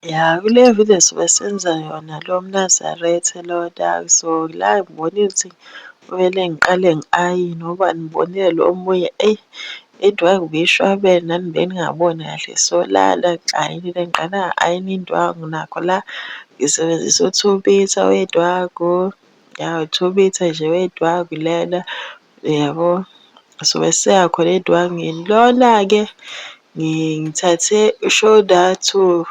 Ya, kule video sobe senza yona lo mNazaretha lona. So la ngibonile ukuthi kumele ngiqale ngi-ayine ngoba ngibonile lo omunye eyi indwangu beyishwabene nami beningaboni kahle. So lana ngi-ayinile, ngiqale nga-ayina indwangu nakho la ngisebenzisa u-two mitha wendwangu, ya u-two mitha nje wendwangu lena, uyabo. Sobe siya khona endwangini. Lona-ke ngithathe u-shoulder to,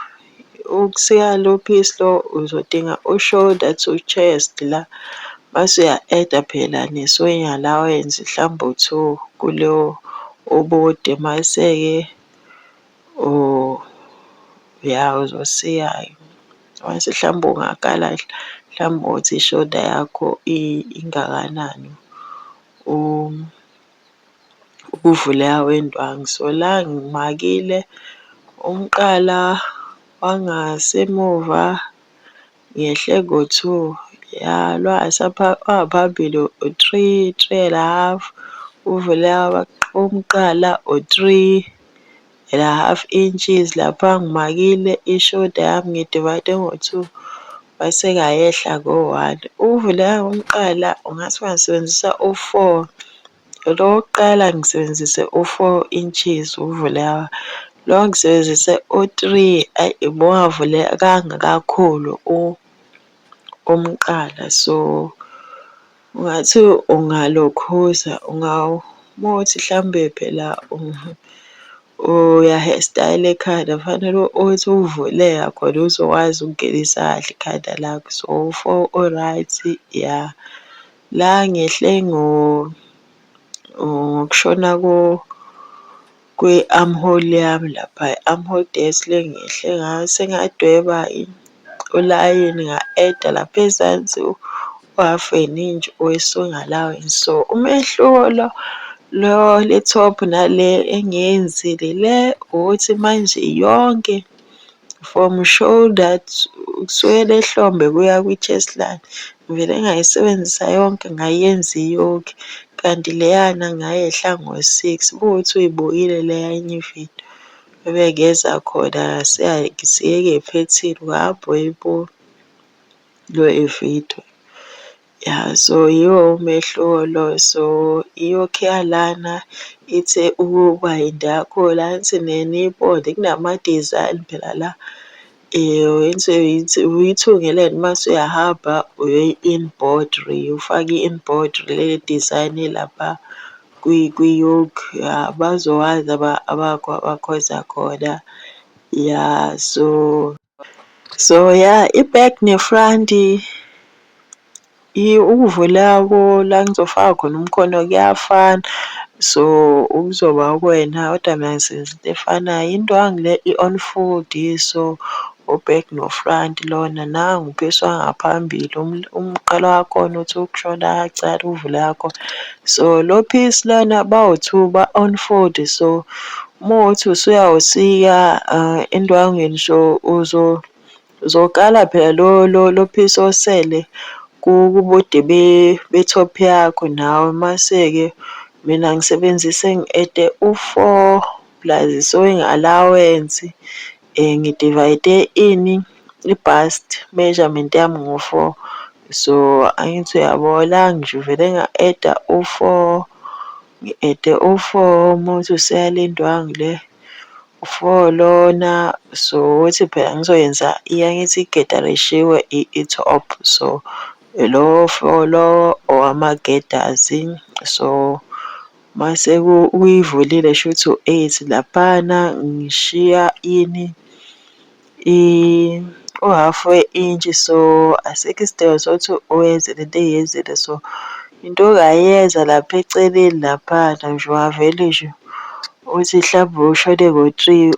ukusika lo piece lo uzodinga u-shoulder to chest la, mase uya-eda phela ne-sewing allowance hlambe u-two kulo ubude mase-ke ya uzosika-ke. Mase hlambe ungakala hlambe uthi i-shoulder yakho ingakanani ukuvuleka kwendwangu. So la ngimakile umqala wangasemuva ngehle ngo-two, ya lo wangaphambili u-three, three and a half, uvuleka umqala u-three and a half inches. Lapha ngimakile ishoda yami ngiyi-divide-e ngo-two, mase ngayehla ngo-one. Ukuvuleka komqala ungathi ungasebenzisa u-four. Lo wokuqala ngisebenzise u-four inches ukuvuleka, lo ngisebenzise u-three, ayi ubungavulekanga kakhulu umqala. So, ungathi ungalokhuza uma kuwukuthi hlambe phela uya-hairstyle-a ekhanda kufanele uthi ukuvuleka khona uzokwazi ukungenisa kahle ikhanda lakho. So, u-four u-right, ya. La ngehle ngokushona kwe-armhole yami lapha, i-armhole depth le ngehle ngayo sengadweba ulayini nga-eda lapha ezansi u-half an inch we-sewing allowance. So, umehluko lo lo le top nale engiyenzile le ukuthi manje yonke from shoulder kusukela ehlombe kuya kwi-chest line, ngivele ngayisebenzisa yonke ngayenza i-yoke, kanti leyana ngayehla ngo-six. Uma kuwukuthi uyibukile leya enye ividiyo ebengenza khona siyeke iphethini, ungahamba uyoyibuka leyo vidiyo. Ya, so yiwo umehluko loyo. So, i-yoke yalana ithe ukuba yinde kakhulu, angithi niye niyibone kunama-design phela la. Uyithunge mase uyahamba uyoyi-embroidery, ufake i-embroidery le design elapha kwi-yoke. Ya, bazowazi abakhonza khona. Ya, so, so ya, i-back ne-front ukuvuleka la engizofaka khona umkhono kuyafana. So, kuzoba kuwena kodwa mina ngisebenzisa into efanayo. Indwangu le i-on fold so u-back no-front lona nangu u-piece wangaphambili umqala wakhona uthi ukushona kancane ukuvuleka khona. So, lo piece lona bawu-two ba-on fold so, uma kuwukuthi usuyawusika endwangwini so uzokala phela lo piece osele kubude be-top yakho nawe. Mase-ke mina ngisebenzise ngi-ede u-four plus i-sewing allowance, ngi-divide-e ini, i-bust measurement yami ngo-four. So, angithi uyabo la nje ngivele nga-eda u-four, ngi-ede u-four uma kuwukuthi usika le ndwangu le, u-four lona. So, ukuthi phela ngizoyenza angithi igedarishiwe i-top, so lo four lo owama-gathers. So, mase uyivulile shuthi u-eight laphana ngishiya ini, u-half we-intshi so, asikho isidingo sokuthi uyenze lento engiyenzile. So, into ongayenza lapha eceleni laphana nje ungavele nje uthi hlambe ushone ngo-three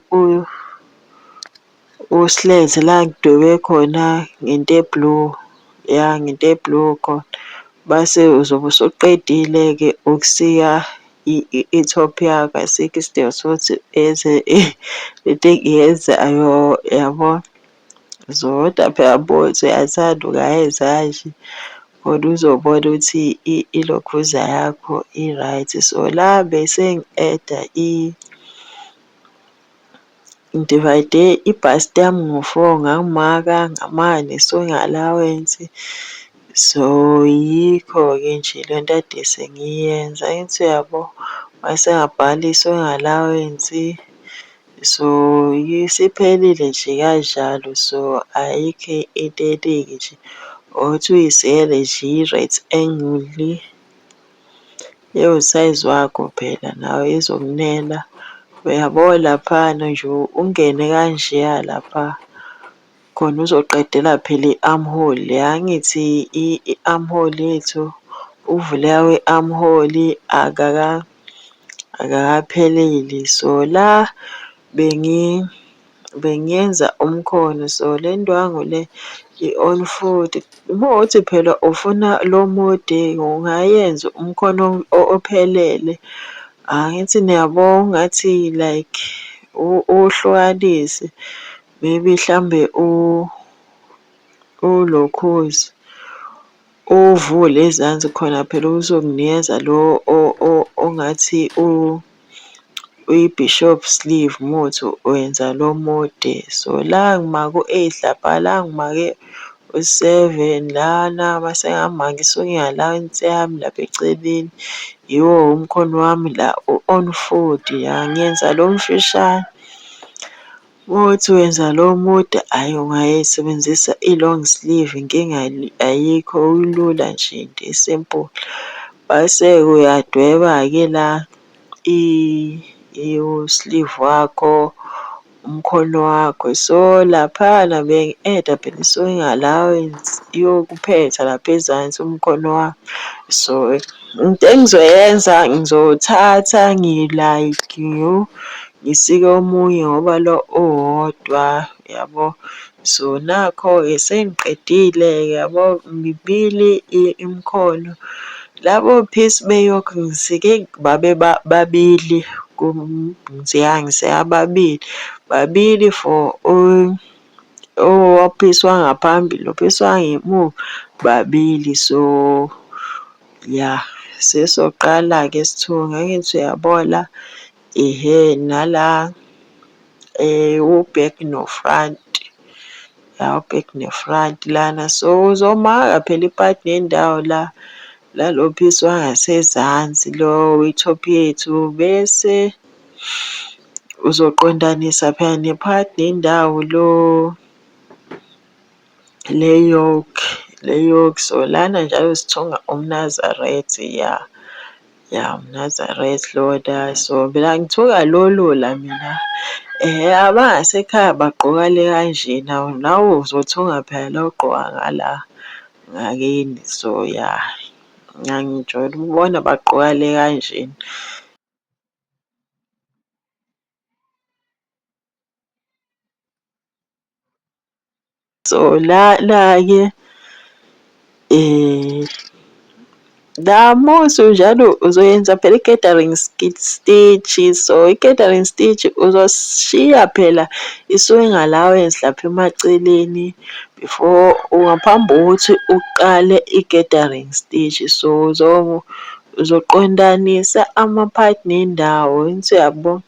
usilethe la ngidwebe khona ngento e-blue, ya ngento e-blue khona. Base uzobe usuqedile-ke ukusika i-top yakho, asikho isidingo sokuthi enze lento engiyenzayo yabo. Kodwa phela uma kuwukuthi uyathanda ungayenza kanje khona uzobona ukuthi ilokhuza yakho i-right. So, la bese ngi-eda Ngidivayide i-bust yami ngo-four, ngangimaka, ngamaka ne-sewing allowance. So, yikho-ke nje le nto ade sengiyenza, angithi uyabo? Mase ngabhala i-sewing allowance. So, isiphelile nje kanjalo, so ayikho into eningi nje ukuthi uyisikele nje i-right angle ewusayizi wakho phela nawe izokunela. Uyabo laphana nje ungene kanjeya lapha khona uzoqedela phela i-armhole le. Angithi i-armhole yethu, ukuvuleka kwe-armhole akakapheleli. So, la bengiyenza umkhono, so le ndwangu le i-all futhi. Uma kuwukuthi phela ufuna lo mude ungayenza umkhono ophelele. Angithi niyabo ngathi like uwuhlukanise maybe hlambe uwulokhuze, uwuvule ezansi khona phela uzokunikeza lo ongathi uyi-bishop sleeve uma kuwukuthi wenza lo mude. So, la ngimake u-eight lapha, la ngimake u-seven lana mase ngamaka i-sewing allowance yami lapha eceleni. Yiwo umkhono wami la u-on forty, ya ngiyenza lo mfishane. Uma kuwukuthi wenza lo mude, hhayi ungayisebenzisa i-long sleeve inkinga ayikho ilula nje into e-simple. Bese-ke uyadweba-ke la u-sleeve wakho, umkhono wakho. So, laphayana bengi-eda phela i-sewing allowance iyokuphetha lapha ezansi umkhono wami. So, into engizoyenza ngizowuthatha like ngisike omunye ngoba lo uwodwa yabo. So, nakho-ke sengiqedile-ke yabo, mibili imikhono. Labo phisi be-yoke ngisike babe babili ya ngisike ababili, babili for ophisi wangaphambili nophisi wangemuva, babili. So, ya sesoqala-ke sithunga, angithi uyabo la, ihhe nala u-back no-front, ya u-back ne-front lana. So, uzomaka phela ipati nendawo la, lalo phisi wangasezansi lo we-top yethu bese uzoqondanisa phela nephakathi nendawo lo le yoke, le yoke. So, lana njalo sithunga umNazaretha ya, ya umNazaretha lona. So, mina ngithuka lolu la mina. Abangasekhaya bagqoka le kanjena, nawe uzothunga phela la ogqoka ngala ngakini. So, ya, mina ngijwayele ukubona bagqoka le kanjena. So, lana-ke la musu njalo uzoyenza phela i-gathering stitch. So, i-gathering stitch uzoshiya phela i-sewing allowance lapha emaceleni before ngaphambi kokuthi uqale i-gathering stitch. So, uzoqondanisa amaphakathi nendawo, angithi uyabo?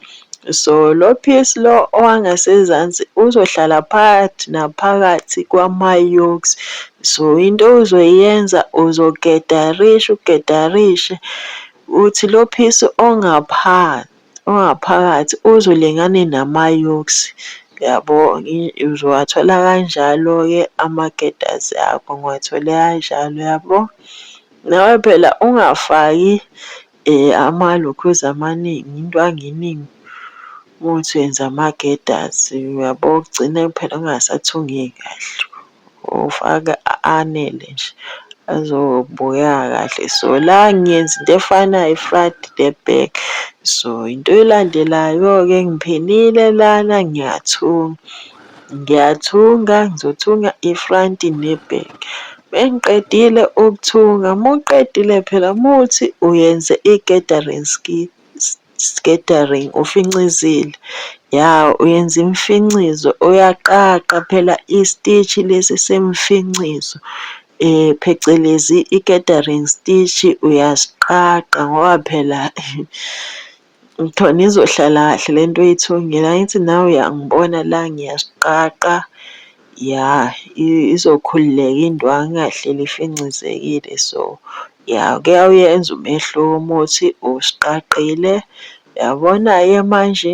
So, lo phisi lo owangasezansi uzohlala phakathi naphakathi kwama-yokes. So, into ozoyenza uzogedarisha ugedarishe uthi lo phisi ongaphakathi uzolingana nama-yokes, yabo. Uzowathola kanjalo-ke ama-gathers akho, ngiwathole kanjalo yabo. Nawe phela ungafaki amalokhuza amaningi, indwangu eningi uma kuwukuthi wenza ama-gathers, uyabo kugcine phela kungasathungeki kahle. Ufake anele nje azobukeka kahle. So, la ngiyenza into efanayo i-front ne-back. So, into elandelayo-ke ngiphinile lana ngiyathunga. Ngiyathunga, ngizothunga i-front ne-back. Mengiqedile ukuthunga, uma uqedile phela uma kuwukuthi uyenze i-gathering gathering ufincizile, ya uyenza imfincizo, uyaqaqa phela isitishi lesi semfincizo, phecelezi i-gathering stitch uyasiqaqa ngoba phela Khona izohlala kahle le nto oyithungile, angithi nawe uyangibona la ngiyasiqaqa. Ya, izokhululeka indwangu ingahleli ifincizekile. So, ya kuyawuyenza umehluko uma kuwukuthi usiqaqile. Uyabona-ke manje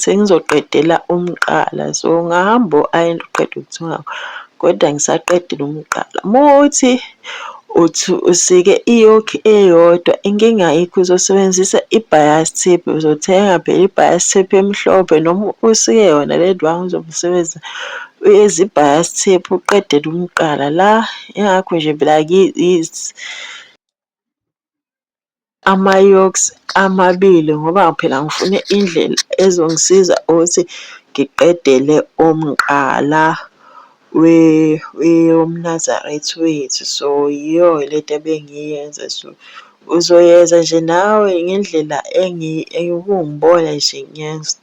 sengizoqedela umqala. So, ungahamba u-ayine uqede ukuthunga koda ngisaqedela umqala. Uma kuwukuthi uthi usike i-yoke eyodwa, inkinga ayikho uzosebenzisa i-bias tip, uzothenga phela i-bias tip emhlophe noma usike yona le ndwangu ozobe usebenzisa uyenze i-bias tip uqedele umqala la. Yingakho nje phela ama-yokes amabili ngoba phela ngifuna indlela ezongisiza ukuthi ngiqedele umqala womNazaretha wethu. So, yiyo lento ebengiyenza so, uzoyenza nje nawe ngendlela ubungibona nje ngiyenza.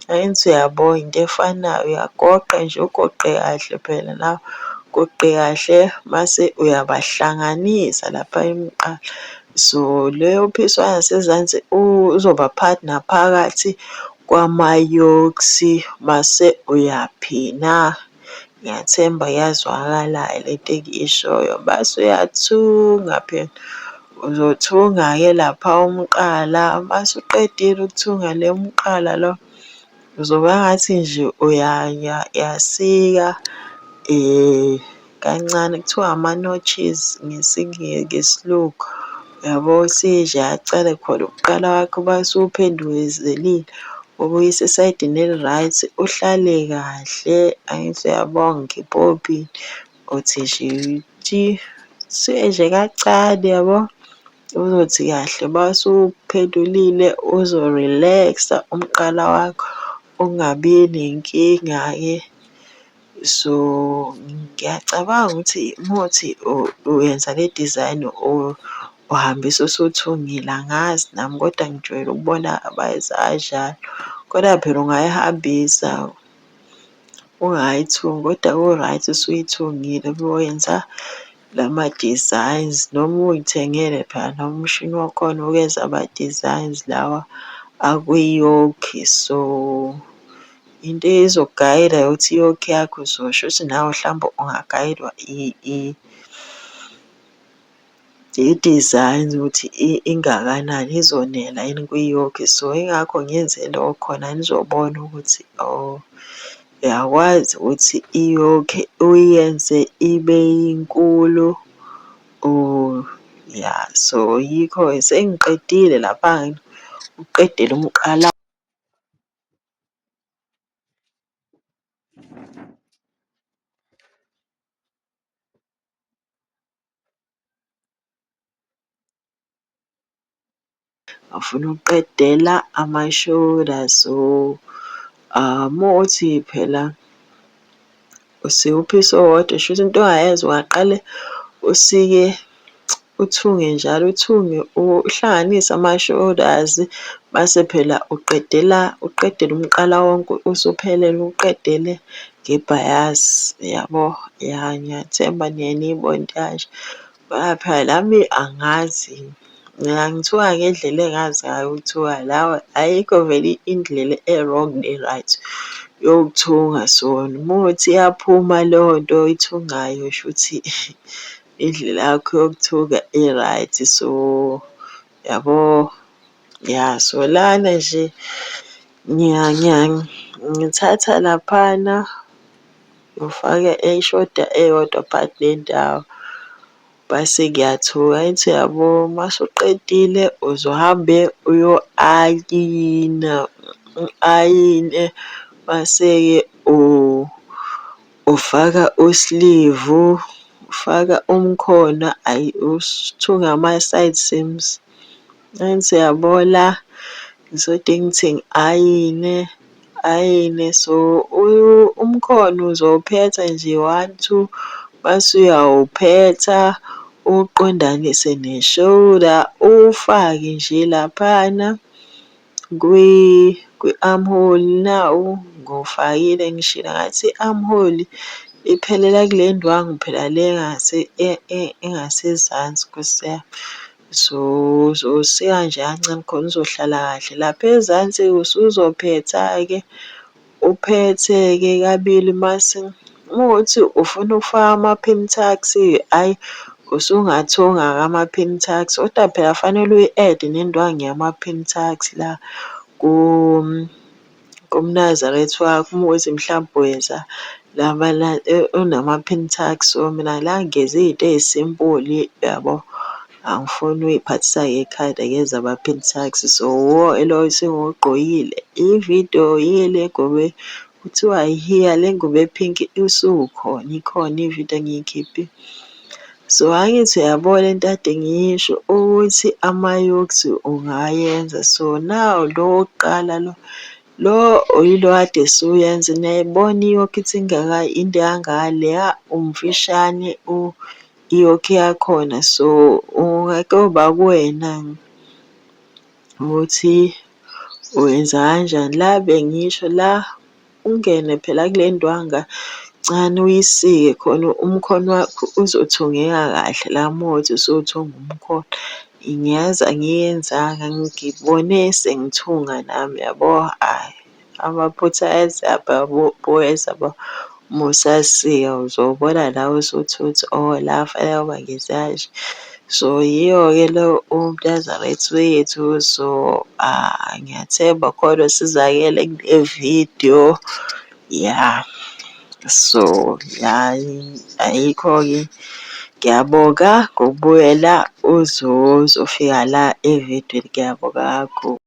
Angithi uyabo into efanayo, uyagoqa nje ugoqe kahle phela nawe, ugoqe kahle mase uyabahlanganisa lapha emqala. So, leyo piece wangasezansi uzoba phakathi naphakathi kwama-yokes mase uyaphina. Ngiyathemba iyazwakala-ke lento engiyishoyo. Mase uyathunga phela, uzothunga-ke lapha umqala mase uqedile ukuthunga le umqala lo, uzoba ngathi nje uyasika kancane, kuthiwa ama-notches ngesiLungu. Uyabo, usike nje acale khona umqala wakho mase uwuphendukezelile, ubuyise esayidini eli-right, uhlale kahle. Angithi uyabona ngikhipha ophini, uthi nje usike nje kancane yabo, uzothi kahle mase uwuphendulile uzo-relax-a umqala wakho, ungabi nenkinga-ke. So, ngiyacabanga ukuthi uma kuwukuthi uyenza le dizayini or uhambisa usuthungile angazi nami kodwa ngijwayele ukubona abayenza kanjalo. Kodwa phela ungayihambisa ungakayithungi kodwa ku-right usuyithungile uma uyenza lama-designs noma uy'thengele phela noma umshini wakhona wokwenza ama-designs lawa akwi-yoke. So, into ezokugayela ukuthi i-yoke yakho uzosho ukuthi nawe hlampe ungagayelwa i-design ukuthi ingakanani, izonela yini kwi-yoke. So, yingakho ngenze lokho khona nizobona ukuthi oh, uyakwazi ukuthi i-yoke uyenze ibe inkulu or ya. So, yikho-ke sengiqedile lapha-ke ukuqedela umqala. Ngifuna ukuqedela ama-shoulder so, uma kuwukuthi phela usika u-piece owodwa shuthi into ongayenza ungaqale usike uthunge njalo, uthunge uhlanganise ama-shoulders mase phela uqedela uqedele umqala wonke usuphelele uwuqedele ngebhayasi, yabo. Ya, ngiyathemba niye niyibone into ekanje. Ngoba phela nami angazi, mina ngithuka ngendlela engazi ngayo ukuthuka la ayikho vele indlela e-wrong ne-right yokuthunga. So, uma kuwukuthi iyaphuma leyo nto oyithungayo shuthi indlela yakho yokuthunga i-right. So, yabo, ya so lana nje ngithatha laphana ngifake eshoda eyodwa phakathi nendawo base ngiyathuka. Angithi uyabo uma usuqedile uzohambe uyo-ayina, u-ayine mase-ke ufaka usilivu, ufaka umkhono, ayi uthunge ama-side seams. Angithi uyabo la, ngizodinga ukuthi ngi-ayine, ayine so umkhono uzowuphetha nje one, two, mase uyawuphetha uwuqondanise ne-shoulder, uwufake nje laphana kwi-armhole. Nawu ngiwufakile ngishilo ngathi i-armhole iphelela kule ndwangu phela le engasezansi Nkosi yami. So, uzosika nje kancane khona uzohlala kahle. Lapha ezansi-ke usuzophetha-ke, uphethe-ke kabili mase uma kuwukuthi ufuna ukufaka ama-pin tucks-ke hhayi usungathunga-ke ama-pin tucks, koda phela kufanele uyi-ede nendwangu yama-pin tucks la kumNazaretha wakho uma kuwukuthi mhlampe uyenza onama-pin tucks. So, mina la ngenze iy'nto ey'simpuli yabo, angifuni ukuy'phathisa ngekhanda ngenze ama-pin tucks. So, wuwo lo esengiwugqokile. Ividiyo yile ngubo kuthiwa ihhiya le ngubo ephinki usukhona, ikhona ividiyo engiyikhiphile. So, angithi uyabo le nto ekade ngiyisho ukuthi ama-yokes ungayenza. So, nawu lo wokuqala lo, lo yilo okade siwenza, niyayibona i-yoke ukuthi inde kangaka, leya umfishane i-yoke yakhona. So, koba kuwena ukuthi uwenza kanjani. La bengisho la ungene phela kule ndwanga ncane uyisike khona umkhono wakho uzothungeka kahle la uma kuwukuthi usuthunga umkhono. Ngiyazi angiyenzanga ngibone sengithunga nami yabo, hhayi amaphutha uma usasika uzobona nawe usuthi oh la kufanele ukuba ngenze kanje. So, yiyo-ke lo umNazaretha wethu. So, ngiyathemba khona osizakele kule vidiyo, ya. So, ya ayikho-ke, ngiyabonga ngokubukela uzofika la evidweni, ngiyabonga kakhulu.